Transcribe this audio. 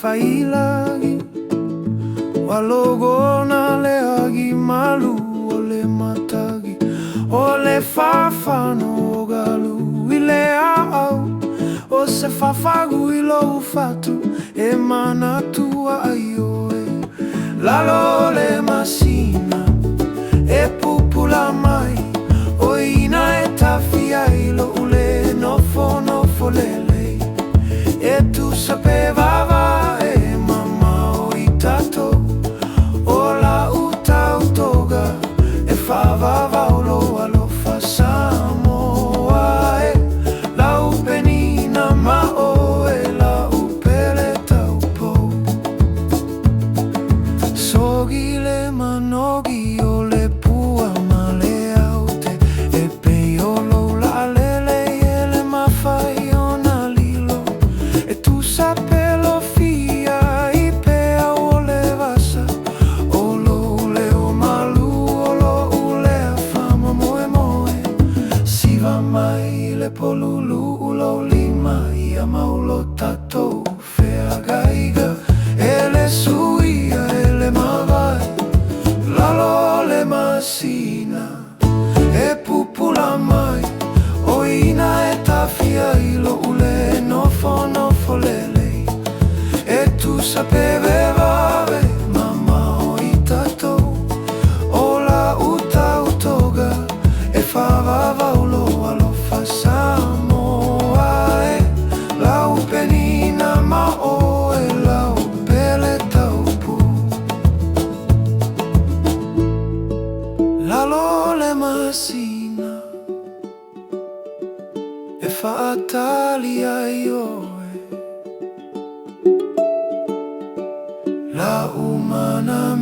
failagi Ua logona le agi malu o le matagi O le fafano o galu i le aau O se fafagu i lou fatu e manatua ai oe Lalo o le masina e pupula mai O ina e tafia ai lo'u le nofonofo lelei E tusa pe vavae mamao i tatou O la'u tautoga e faavavao lou alofa Samoa e Lau Penina ma oe la'u pele taupou Sogi le manogi o le pua ma le aute E pei o lou la'alele e le mafai ona lilo E tusa pe lofia i peau o le vasa O lou leo malu o lo'u lea faamoemoe Siva mai le polulu'u lou lima ia mau lo tatou feagaiga E le suia e le mavae Lalo o le masina e pupula mai O ina e tafia ai lo'u le nofonofo lelei E tusa pe vevave mamao i tatou O la'u tautoga e faavavao lou alofa Samoa e Lau Penina ma oe lau pele taupu Lalo o le masina e faatali ai oe La'u mana.